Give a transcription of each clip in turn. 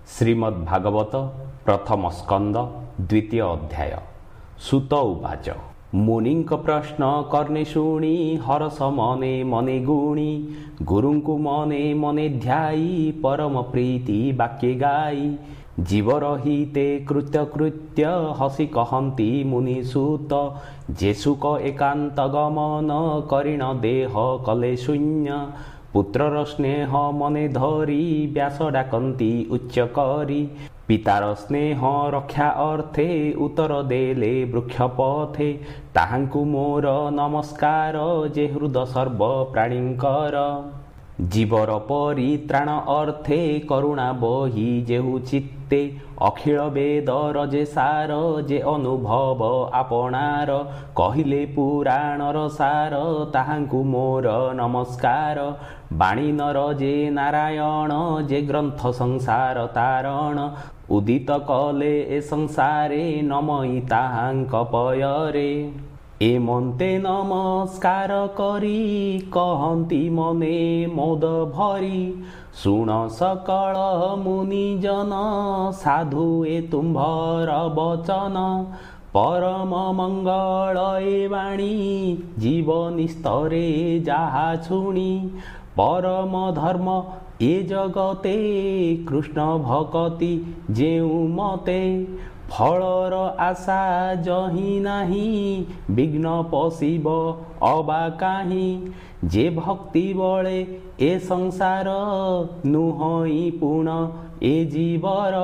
ଶ୍ରୀମଦ୍ ଭାଗବତ ପ୍ରଥମ ସ୍କନ୍ଦ ଦ୍ୱିତୀୟ ଅଧ୍ୟାୟ। ସୁତ ଉବାଚ। ମୁନିଙ୍କ ପ୍ରଶ୍ନ କର୍ଣ୍ଣେ ଶୁଣି ହରସ ମନେ ମନେ ଗୁଣି, ଗୁରୁଙ୍କୁ ମନେ ମନେ ଧ୍ୟାଇ ପରମ ପ୍ରୀତି ବାକ୍ୟେ ଗାଇ, ଜୀବରହିତେ କୃତ୍ୟ କୃତ୍ୟ ହସି କହନ୍ତି ମୁନି ସୁତ, ଯେସୁକ ଏକାନ୍ତ ଗମନ କରିଣ ଦେହ କଲେ ଶୂନ୍ୟ। ପୁତ୍ରର ସ୍ନେହ ମନେ ଧରି ବ୍ୟାସ ଡାକନ୍ତି ଉଚ୍ଚ କରି, ପିତାର ସ୍ନେହ ରକ୍ଷା ଅର୍ଥେ ଉତ୍ତର ଦେଲେ ବୃକ୍ଷ ପଥେ, ତାହାଙ୍କୁ ମୋର ନମସ୍କାର ଯେ ହୃଦ ସର୍ବ ପ୍ରାଣୀଙ୍କର। ଜୀବର ପରିତ୍ରାଣ ଅର୍ଥେ କରୁଣା ବହି ଯେହୁ ଚିତ୍ତେ, ଅଖିଳ ବେଦର ଯେ ସାର ଯେ ଅନୁଭବ ଆପଣାର, କହିଲେ ପୁରାଣର ସାର ତାହାଙ୍କୁ ମୋର ନମସ୍କାର। ବାଣୀ ନର ଯେ ନାରାୟଣ ଯେ ଗ୍ରନ୍ଥ ସଂସାର ତାରଣ, ଉଦିତ କଲେ ଏ ସଂସାରେ ନମଇ ତାହାଙ୍କ ପୟରେ। ଏମନ୍ତେ ନମସ୍କାର କରି କହନ୍ତି ମନେ ମୋଦ ଭରି, ଶୁଣ ସକଳ ମୁନିଜନ ସାଧୁ ଏ ତୁମ୍ଭର ବଚନ। ପରମ ମଙ୍ଗଳ ଏ ବାଣୀ ଜୀବ ନିସ୍ତରେ ଯାହା ଶୁଣି, ପରମ ଧର୍ମ ଏ ଜଗତେ କୃଷ୍ଣ ଭକତି ଯେଉଁ ମତେ। ଫଳର ଆଶା ଯହିଁ ନାହିଁ ବିଘ୍ନ ପଶିବ ଅବା କାହିଁ, ଯେ ଭକ୍ତି ବଳେ ଏ ସଂସାର ନୁହଁଇ ପୁଣ ଏ ଜୀବର।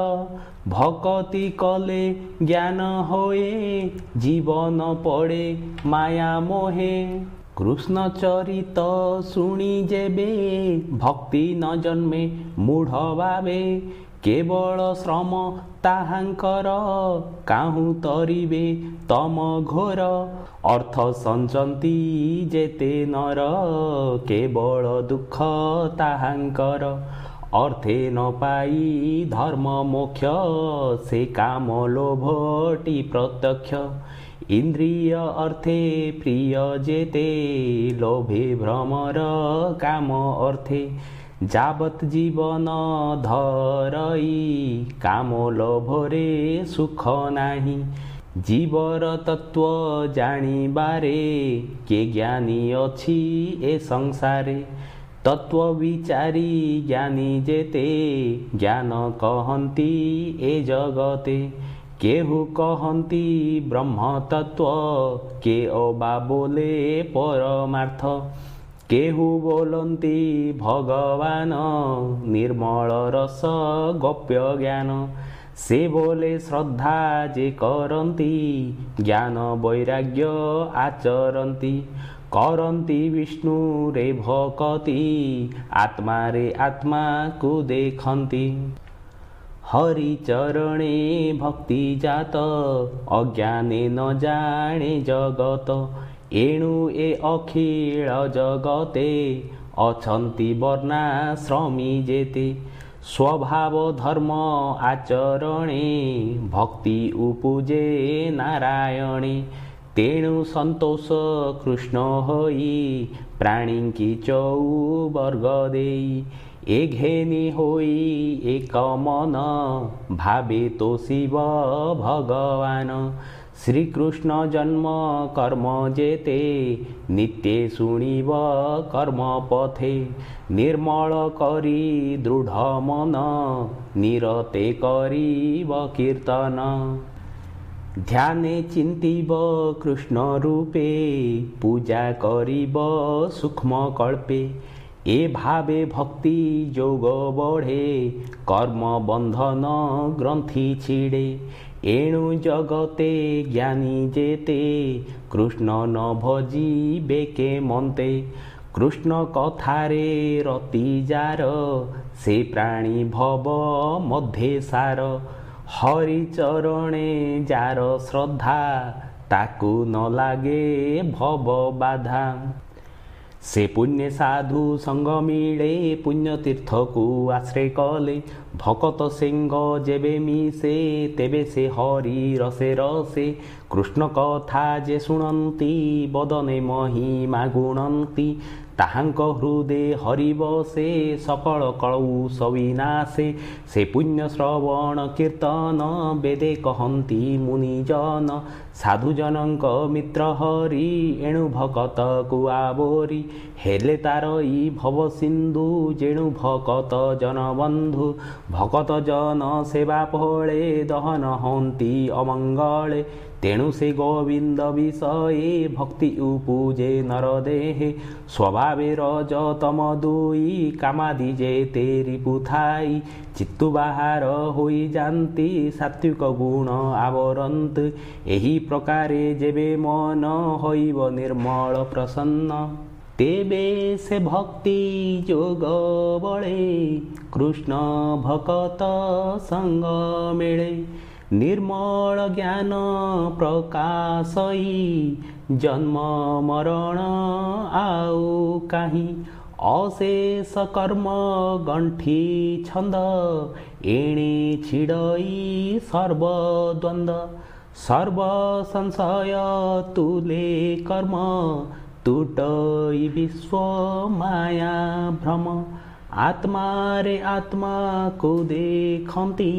ଭକତି କଲେ ଜ୍ଞାନ ହୋଏ ଜୀବନ ପଡ଼େ ମାୟା ମୋହେ। କୃଷ୍ଣ ଚରିତ ଶୁଣି ଯେବେ ଭକ୍ତି ନ ଜନ୍ମେ ମୂଢ଼ ଭାବେ, କେବଳ ଶ୍ରମ ତାହାଙ୍କର କାହୁଁ ତରିବେ ତମ ଘୋର। ଅର୍ଥ ସଞ୍ଚନ୍ତି ଯେତେ ନର କେବଳ ଦୁଃଖ ତାହାଙ୍କର, ଅର୍ଥେ ନ ପାଇ ଧର୍ମ ମୋକ୍ଷ ସେ କାମ ଲୋଭଟି ପ୍ରତ୍ୟକ୍ଷ। ଇନ୍ଦ୍ରିୟ ଅର୍ଥେ ପ୍ରିୟ ଯେତେ ଲୋଭେ ଭ୍ରମର କାମ ଅର୍ଥେ, ଯାବତ୍ ଜୀବନ ଧରଇ କାମ ଲୋଭରେ ସୁଖ ନାହିଁ। ଜୀବର ତତ୍ତ୍ୱ ଜାଣିବାରେ କେ ଜ୍ଞାନୀ ଅଛି ଏ ସଂସାରେ, ତତ୍ତ୍ୱ ବିଚାରୀ ଜ୍ଞାନୀ ଯେତେ ଜ୍ଞାନ କହନ୍ତି ଏ ଜଗତେ। କେହୁ କହନ୍ତି ବ୍ରହ୍ମ ତତ୍ତ୍ୱ କେ ଅବା ବୋଲେ ପରମାର୍ଥ, କେହୁ ବୋଲନ୍ତି ଭଗବାନ ନିର୍ମଳ ରସ ଗୋପ୍ୟ ଜ୍ଞାନ। ସେ ବୋଲେ ଶ୍ରଦ୍ଧା ଯେ କରନ୍ତି ଜ୍ଞାନ ବୈରାଗ୍ୟ ଆଚରନ୍ତି, କରନ୍ତି ବିଷ୍ଣୁରେ ଭକତି ଆତ୍ମାରେ ଆତ୍ମାକୁ ଦେଖନ୍ତି। ହରି ଚରଣେ ଭକ୍ତି ଜାତ ଅଜ୍ଞାନେ ନ ଜାଣେ ଜଗତ, ଏଣୁ ଏ ଅଖିଳ ଜଗତେ ଅଛନ୍ତି ବର୍ଣ୍ଣାଶ୍ରମୀ ଯେତେ। ସ୍ୱଭାବ ଧର୍ମ ଆଚରଣେ ଭକ୍ତି ଉପୁଜେ ନାରାୟଣେ, ତେଣୁ ସନ୍ତୋଷ କୃଷ୍ଣ ହୋଇ ପ୍ରାଣୀଙ୍କି ଚଉବର୍ଗ ଦେଇ। ଏ ଘେନି ହୋଇ ଏକ ମନ ଭାବେ ତୋ ଶିବ ଭଗବାନ। ଶ୍ରୀକୃଷ୍ଣ ଜନ୍ମ କର୍ମ ଯେତେ ନିତ୍ୟେ ଶୁଣିବ କର୍ମ ପଥେ, ନିର୍ମଳ କରି ଦୃଢ଼ ମନ ନିରତେ କରିବ କୀର୍ତ୍ତନ। ଧ୍ୟାନେ ଚିନ୍ତିବ କୃଷ୍ଣ ରୂପେ ପୂଜା କରିବ ସୂକ୍ଷ୍ମ କଳ୍ପେ, ଏ ଭାବେ ଭକ୍ତି ଯୋଗ ବଢ଼େ କର୍ମ ବନ୍ଧନ ଗ୍ରନ୍ଥି ଛିଡ଼େ। ଏଣୁ ଜଗତେ ଜ୍ଞାନୀ ଯେତେ କୃଷ୍ଣ ନ ଭଜିବେ କେ ମନ୍ତେ। କୃଷ୍ଣ କଥାରେ ରତି ଯାର ସେ ପ୍ରାଣୀ ଭବ ମଧ୍ୟେ ସାର, ହରି ଚରଣେ ଯାର ଶ୍ରଦ୍ଧା ତାକୁ ନ ଲାଗେ ଭବ ବାଧା। ସେ ପୁଣ୍ୟ ସାଧୁ ସଙ୍ଗ ମିଳେ ପୁଣ୍ୟ ତୀର୍ଥକୁ ଆଶ୍ରୟ କଲେ, ଭକତ ସିଂହ ଯେବେ ମିଶେ ତେବେ ସେ ହରି ରସେ ରସେ। କୃଷ୍ଣ କଥା ଯେ ଶୁଣନ୍ତି ବଦନେ ମହିମା ଗୁଣନ୍ତି, ତାହାଙ୍କ ହୃଦେ ହରିବ ସେ, ସକଳ କଳୁଷ ବିନାଶେ। ସେ ପୁଣ୍ୟ ଶ୍ରବଣ କୀର୍ତ୍ତନ ବେଦେ କହନ୍ତି ମୁନିଜନ। ସାଧୁଜନଙ୍କ ମିତ୍ର ହରି, ଏଣୁ ଭକତକୁ ଆବୋରି। ହେଲେ ତାର ଇ ଭବ ସିନ୍ଧୁ, ଯେଣୁ ଭକତ ଜନବନ୍ଧୁ। ଭକତ ଜନ ସେବା ଫଳେ ଦହନ ହନ୍ତି ଅମଙ୍ଗଳେ। ତେଣୁ ସେ ଗୋବିନ୍ଦ ବିଷୟେ ଭକ୍ତି ଉପୁଜେ ନର ଦେହେ। ସ୍ୱଭାବେ ରଜ ତମ ଦୁଇ, କାମାଦି ଯେତେ ରିପୁ ଥାଇ। ଚିତ୍ତୁ ବାହାର ହୋଇଯାନ୍ତି, ସାତ୍ୱିକ ଗୁଣ ଆବରନ୍ତି। ଏହି ପ୍ରକାରେ ଯେବେ ମନ ହୋଇବ ନିର୍ମଳ ପ୍ରସନ୍ନ, ତେବେ ସେ ଭକ୍ତି ଯୋଗ ବଳେ, କୃଷ୍ଣ ଭକତ ସଙ୍ଗ ମିଳେ। ନିର୍ମଳ ଜ୍ଞାନ ପ୍ରକାଶଇ, ଜନ୍ମ ମରଣ ଆଉ କାହିଁ। ଅଶେଷ କର୍ମ ଗଣ୍ଠି ଛନ୍ଦ, ଏଣେ ଛିଡ଼ଇ ସର୍ବଦ୍ୱନ୍ଦ୍ୱ। ସର୍ବ ସଂଶୟ ତୁଲେ କର୍ମ, ତୁଟଇ ବିଶ୍ୱ ମାୟା ଭ୍ରମ। ଆତ୍ମାରେ ଆତ୍ମାକୁ ଦେଖନ୍ତି,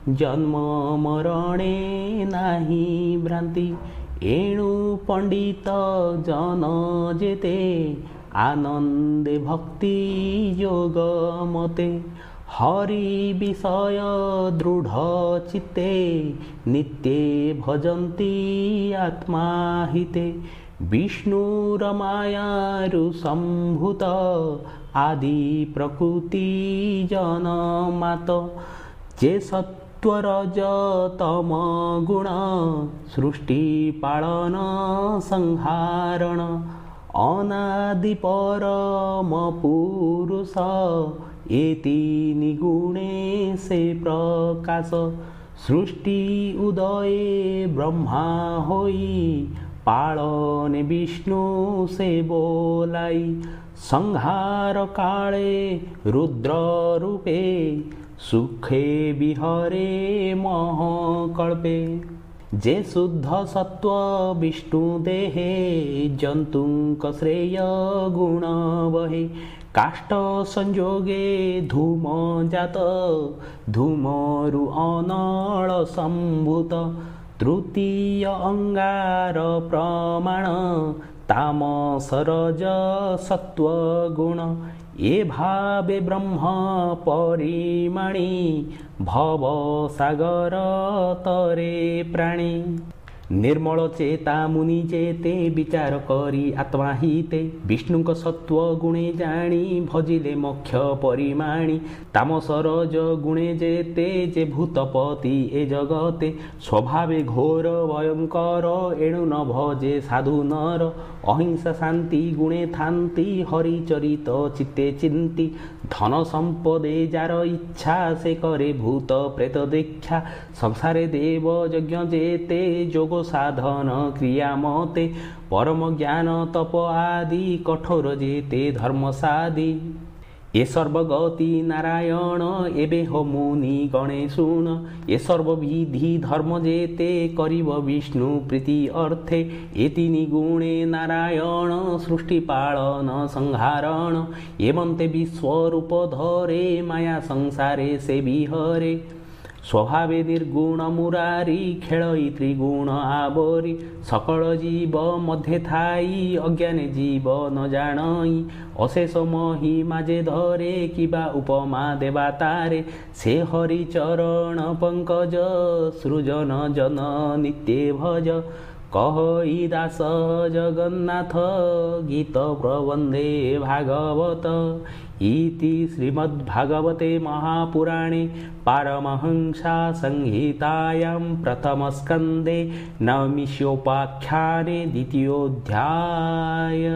ଜନ୍ମ ମରଣେ ନାହିଁ ଭ୍ରାନ୍ତି। ଏଣୁ ପଣ୍ଡିତ ଜନ ଯେତେ, ଆନନ୍ଦେ ଭକ୍ତି ଯୋଗ ମତେ। ହରି ବିଷୟ ଦୃଢ଼ ଚିତ୍ତେ, ନିତ୍ୟେ ଭଜନ୍ତି ଆତ୍ମା ହିତେ। ବିଷ୍ଣୁର ମାୟାରୁ ସମ୍ଭୂତ, ଆଦି ପ୍ରକୃତି ଜନମାତ। ଯେ ସତ୍ୱରଜ ତମ ଗୁଣ, ସୃଷ୍ଟି ପାଳନ ସଂହାରଣ। ଅନାଦି ପରମ ପୁରୁଷ, ଏ ତିନି ଗୁଣେ ସେ ପ୍ରକାଶ। ସୃଷ୍ଟି ଉଦୟେ ବ୍ରହ୍ମା ହୋଇ, ପାଳନେ ବିଷ୍ଣୁ ସେ ବୋଲାଇ। ସଂହାର କାଳେ ରୁଦ୍ର ରୂପେ, ସୁଖେ ବିହରେ ମହକଳ୍ପେ। ଯେ ଶୁଦ୍ଧ ସତ୍ୱ ବିଷ୍ଣୁ ଦେହେ, ଜନ୍ତୁଙ୍କ ଶ୍ରେୟ ଗୁଣ ବହେ। କାଷ୍ଠ ସଂଯୋଗେ ଧୂମ ଜାତ, ଧୂମରୁ ଅନଳ ସମ୍ଭୂତ। ତୃତୀୟ ଅଙ୍ଗାର ପ୍ରମାଣ, ତାମସ ରଜ ସତ୍ୱ ଗୁଣ। ଏ ଭାବେ ବ୍ରହ୍ମ ପରିମାଣୀ, ଭବ ସାଗର ତରେ ପ୍ରାଣୀ। ନିର୍ମଳ ଚେତା ମୁନି ଯେତେ, ବିଚାର କରି ଆତ୍ମା ହିତେ। ବିଷ୍ଣୁଙ୍କ ସତ୍ୱ ଗୁଣେ ଜାଣି, ଭଜିଲେ ମୋକ୍ଷ ପରିମାଣି। ତାମସ ରଜ ଗୁଣେ ଯେତେ, ଯେ ଭୂତପତି ଏ ଜଗତେ। ସ୍ୱଭାବେ ଘୋର ଭୟଙ୍କର, ଏଣୁ ନ ଭଜେ ସାଧୁ ନର। ଅହିଂସା ଶାନ୍ତି ଗୁଣେ ଥାନ୍ତି, ହରିଚରିତ ଚିତ୍ତେ ଚିନ୍ତି। ଧନ ସମ୍ପଦେ ଯାର ଇଚ୍ଛା, ସେ କରେ ଭୂତ ପ୍ରେତ ଦୀକ୍ଷା। ସଂସାରେ ଦେବ ଯଜ୍ଞ ଯେତେ, ଯୋଗ ସାଧନ କ୍ରିୟା ମତେ। ପରମ ଜ୍ଞାନ ତପ ଆଦି, କଠୋର ଯେତେ ଧର୍ମ ସାଦି। ଏ ସର୍ବଗତି ନାରାୟଣ, ଏବେ ହୋ ମୁନି ଗଣେ ଶୁଣ। ଏ ସର୍ବବିଧି ଧର୍ମ ଯେତେ, କରିବ ବିଷ୍ଣୁ ପ୍ରୀତି ଅର୍ଥେ। ଏ ତିନି ଗୁଣେ ନାରାୟଣ, ସୃଷ୍ଟି ପାଳନ ସଂହାରଣ। ଏମନ୍ତେ ବିଶ୍ୱରୂପ ଧରେ, ମାୟା ସଂସାରେ ସେ ବିହରେ। ସ୍ୱଭାବେ ନିର୍ଗୁଣ ମୁରାରୀ, ଖେଳଇ ତ୍ରିଗୁଣ ଆବରି। ସକଳ ଜୀବ ମଧ୍ୟେ ଥାଇ, ଅଜ୍ଞାନେ ଜୀବ ନ ଜାଣଇ। ଅଶେଷ ମହିମା ଯେ ଧରେ, କିବା ଉପମା ଦେବା ତାରେ। ସେ ହରି ଚରଣ ପଙ୍କଜ, ସୃଜନ ଜନ ନିତ୍ୟେ ଭଜ। କହଇ ଦାସ ଜଗନ୍ନାଥ, ଗୀତ ପ୍ରବନ୍ଧେ ଭାଗବତ। ଇତି ଶ୍ରୀମଦ୍ଭାଗବତେ ମହାପୁରାଣେ ପାରମହଂସା ସଂହିତାୟାं ପ୍ରଥମସ୍କନ୍ଧେ ନୈମିଷ୍ୟୋପାଖ୍ୟାନେ ଦ୍ୱିତୀୟୋऽଧ୍ୟାୟ।